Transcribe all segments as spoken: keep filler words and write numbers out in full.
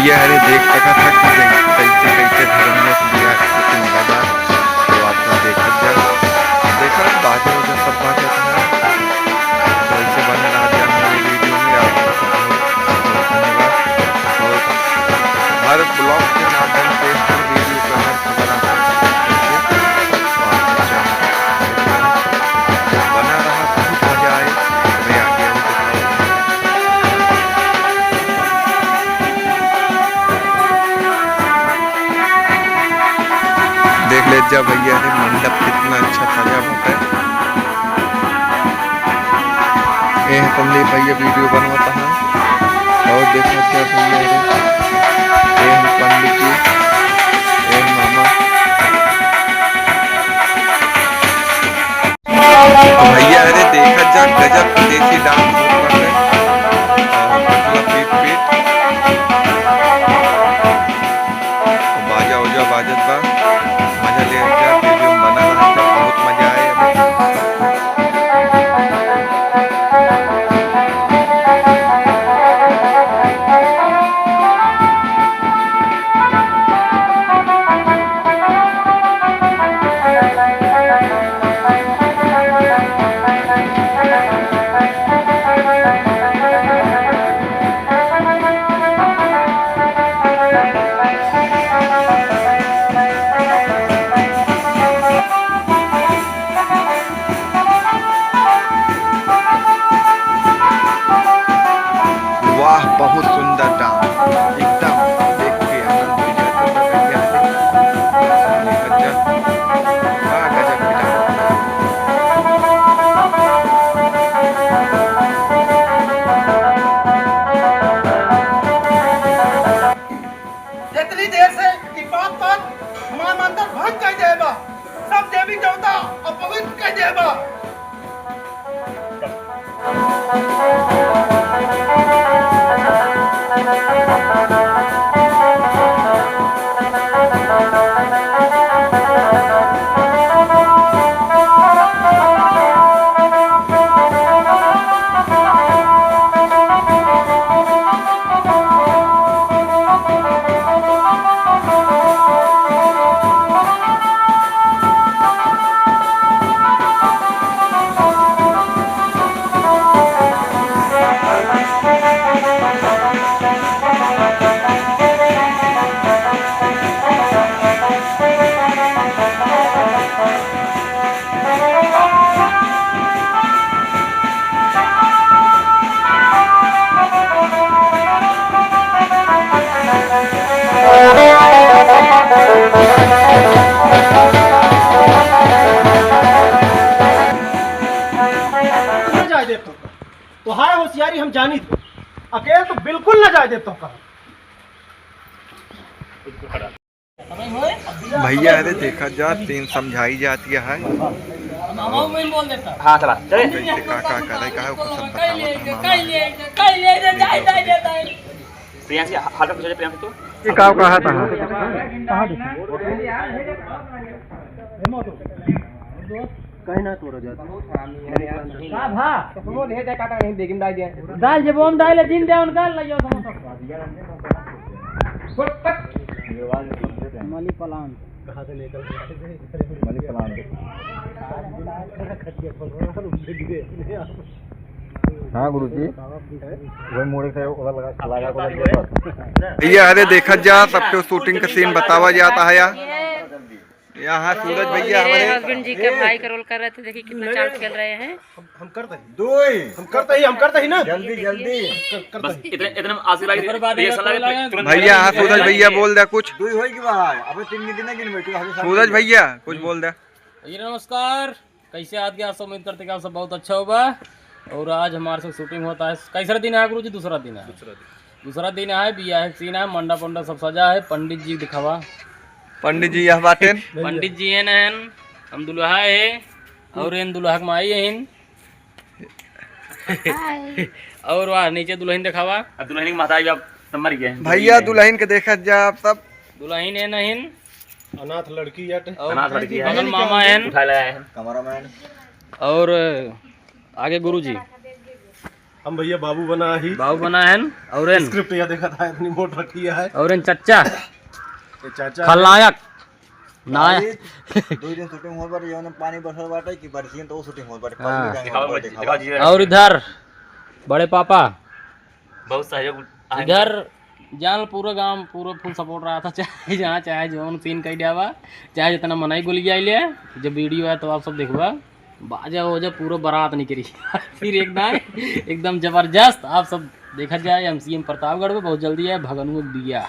ये हरे देख सकत है कि कैसे, कैसे धर्मेश भैया के shooting होला बा। तो आप सब देखत जा, देखत बाजा उजा सब बाजत है। तो ऐसे बने रहा जा हमारे video में, आप सबको बहुत बहुत धन्यवाद। और भारत vlog के माध्यम से हर video का हर खबर आप तक पहुँचेगी। तो आप सब channel को subscribe करें। बना रहा, बहुत मजा आए। अबे आगे और दिखाओ। देख ले जा भैया रे, मंडप कितना अच्छा सजा बाटे। ए संदीप भैया video बनवाता है। और देखो क्या भैया रे, ए हम पंडित जी, ए हम मामा। तो भैया रे देखा जा गजब देसी dance होत बाटे। और मतलब पीट पीट। तो बाजा उजा बाजत बा। मजा ले जा, video में बना रहा, बहुत मजा आए अभी। वाह, बहुत सुंदर dance, एकदम देख के आनंद हो जाता है भैया। देखा जा, का गजब के dance। जितनी देर से ई पाप पर हमार मंत्र भंग कर देबा, सब देवी देवता अपवित्र कर देबा। न जाए देब तोहका। तोहार होशियारी हम जानी थे। अकेल तो बिल्कुल न जाए देब तोहका। भैया, अरे देखा जा, तीन समझाई जाती है। हाँ, चला, चले। कैसे का, का करे, का है, ओकर सब बतावत है मामा। प्रियांशु, ह-, हल्का पीछे जा, प्रियांशु, तू। ये का कहा था? कहाँ देखा? कहीं ना तोड़ा जाता। का भा? कसमो दे दे काटा नहीं बेगिन डाल दिया। डाल जे बम डाल जिन दे उनका ले जाओ समोसा। मनी प्लांट। कहाँ से लेकर मनी प्लांट। हाँ गुरुजी, वही मोड़े से ओला लगा, लगा को लग गया बस। भैया, अरे देखा जा, सबके shooting का scene बतावा जाता है यार। यहाँ सूरज भैया मेरे हमारे husband जी के भाई का role कर रहे थे, देखिए कितना चाल खेल रहे हैं। हम, हम करते ही। दो ही। हम करते ही, हम करते ही ना। जल्दी, जल्दी। कर, करते बस ही। इतने, इतने में आशीर्वाद, reaction लगा, तुरंत भैया, हाँ, सूरज भैया बोल दे कुछ। दो ही होई कि भाई, अबे तीन दिन गिन बैठो, हम सब सूरज भैया, कुछ बोल दे। भैया, नमस्कार। कैसे आज के आप सब, उम्मीद करते कि आप सब बहुत अच्छा होगा। और आज हमारे सब shooting होता है। कैसा दिन है गुरुजी? दूसरा दिन है। दूसरा दिन। दूसरा दिन है, बियाह के scene है, मंडप उंडप सब सजा है। पंडित जी दिखावा। पंडित जी यह बातें। पंडित जी हैं न, हम दुल्हा है और इन दुल्हा के माई हैं। और वह नीचे दुल्हन दिखावा। अब दुल्हन के माता भी अब मर गए हैं। भैया दुल्हन के देखा जा आप सब। दुल्हन है नहीं। अनाथ लड़की है। और अनाथ लड़की है। बगल मामा हैं। उठा लाया है। Cameraman। और आगे गुरुजी। हम भैया बाबू बना ही। बाबू बना है, और इन script या देखा था, इतनी मोट रखी है। और इन चच्चा, ये चाचा खलनायक, नायक। भाई, दो दिन shooting हो बाटे, जौन पानी बरसल बाटे कि बरसियन तो वो shooting हो बाटे, हाँ। पब्लिक आए दिखाओ, हो बाटे, दिखाओ, दिखाओ। और इधर बड़े पापा, बहुत सहयोग। इधर जान पूरा गांव पूरा full support रहा था, चाहे जहाँ चाहे जौन scene कई जावा, चाहे जितना मनाई गोली जाए ले, जब video है तो आप सब देखबा, बाजा ओजा पूरा बारात निकली। फिर एकदम, एकदम जबरदस्त। आप सब देखा जाए, MCM प्रतापगढ़ में बहुत जल्दी है, भगनू एक बिया।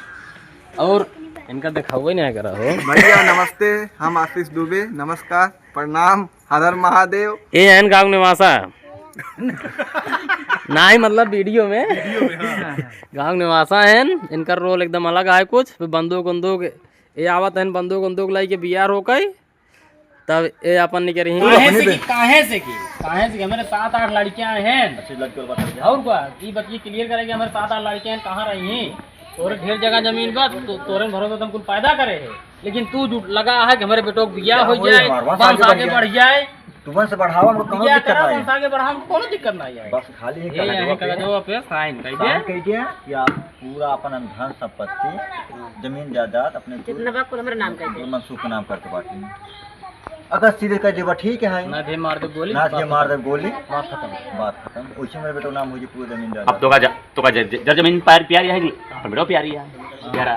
और इनका दिखावे नहीं करा हो। भैया नमस्ते, हम आशीष दुबे, नमस्कार, प्रणाम, हर हर महादेव। ये हैं गाँव निवासा। नहीं, मतलब video में। Video में, हाँ। गाँव निवासा हैं, इनका role एकदम अलग आए कुछ। फिर बंदूक उंदूक, ये आवत हैं बंदूक उंदूक लाई के बियार हो गई, तब ये अपन निकल रही हैं। काहे से कि, काहे से कि, काहे से कि हमारे सात आठ लड़कियां हैं। अच्छी लड़की और बात करके। और का, ये बतिये clear करे कि हमारे सात आठ लड़कियां हैं, कहाँ रही हैं? तोरे ढेर जगह जमीन बा, तो तोरे भरोसे तुम कुल पैदा करे है, लेकिन तू जुट लगा है कि हमारे बेटो को बियाह हो जाए, हमारे वंश आगे बढ़ जाए। तू वंश बढ़ावा, हमको कोनो दिक्कत नहीं है। वंश आगे बढ़ावा, हमको कोनो दिक्कत नहीं है। बस खाली ये कागजवा पे sign कर दे। Sign कर दे कि आप पूरा अपन धन संपत्ति, जमीन जायदाद अपने जितना बा कुल हमारे नाम कर दे। मनसूख के नाम करके बाटी। अगर सीधे कर देबा, ठीक है। ना दे मार दे गोली, ना दे मार दे गोली, बात खत्म। बात खत्म। वैसे मेरे बेटो नाम हो जी पूरी जमीन जायदाद। अब तो का जा, तो का जा, जा, जा जमीन प्यार, प्यारी है कि नहीं? पर बेटो प्यारी है। प्यारा।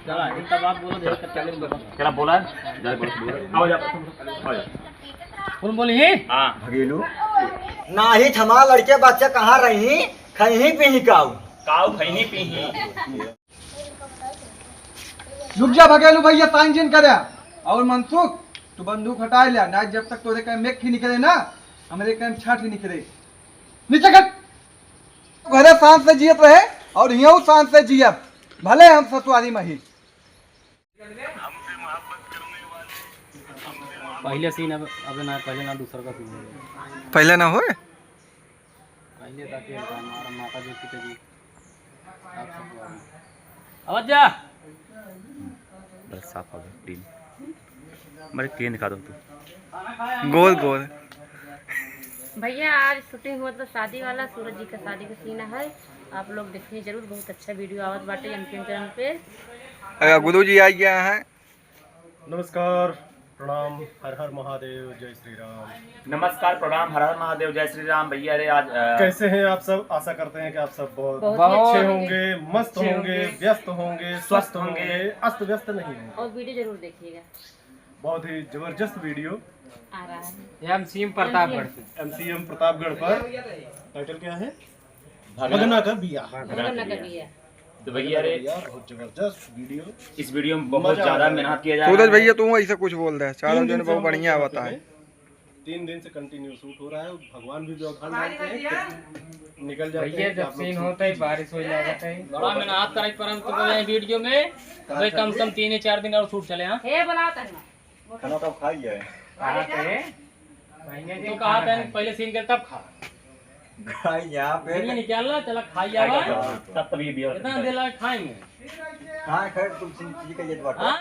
चला, इतना बात बोलो, देख कर चले। चला बोला, जा बोल, बोल। आओ जा, आओ जा। कौन बोली है? हाँ। भगेलू। ना ही थमा लड़के बच्चे कहाँ रही, खैही पीही काऊ। काऊ खैही पीही। रुक जा भगेलू भैया, sign जिन करे। और मनसुख, तू बंदूक हटाए ले, ना जब तक तोरे कहीं मेख ही निकले ना, हमरे कहीं छाट ही निकले। नीचे कर। घरे शांत से जियत रहे और हियाँ शांत से जियब, भले हम ससुरारी में ही। पहले scene अब, अब ना, पहले ना, दूसरा का scene है। पहले ना होए? पहले का के हमारा माता जी, पिता जी। आवाज जा। बस साफ हो गया, clean। हमारे clean दिखा दो तू। गोल, गोल। भैया, आज shooting हुआ था शादी वाला, सूरज जी का शादी का scene है। आप लोग देखिए जरूर, बहुत अच्छा video आवत बाटे MCM channel पे। अरे, गुरु जी आ गया है। नमस्कार, प्रणाम, हर हर महादेव, जय श्री राम। नमस्कार, प्रणाम, हर हर महादेव, जय श्री राम। भैया रे, आज, अ, कैसे हैं आप सब? आशा करते हैं कि आप सब बहुत बहुत अच्छे होंगे, मस्त अच्छे होंगे, होंगे, व्यस्त होंगे, स्वस्थ स्वस्थ होंगे, होंगे। अस्त व्यस्त नहीं होंगे। और video जरूर देखिएगा। बहुत ही जबरदस्त video आ रहा है। ये MCM प्रतापगढ़ पे। MCM प्रतापगढ़ पर। Title क्या है? भगना। भगना का बिया। भगना का बिया। तो भैया रे, भैया, बहुत जबरदस्त video। इस video में बहुत मजा ज्यादा आ रहा है। मेहनत किया जा रहा है। सूरज भैया, तू ऐसे कुछ बोल दे, चारों जन बहुत बढ़िया बताए। तीन दिन से continue shoot हो रहा है, भगवान भी व्यवधान डालते हैं, निकल जाते हैं। भैया, जब scene होता है, बारिश हो जाता है। बड़ा मेहनत करे पर हम तुमको ये video में भाई कम से कम तीन या चार दिन और shoot चले, हाँ? हे, बनाता है ना। खाना तो खा ही जाए। हाँ, तो ये। तो कहा था, पहले scene कर, तब खा। भाई, यहाँ पे ये निकालना, चला, खा ही जावा। तब तभी भी इतना देर लगा खाएंगे। हाँ, खैर, तुम scene का ये बात है। हाँ?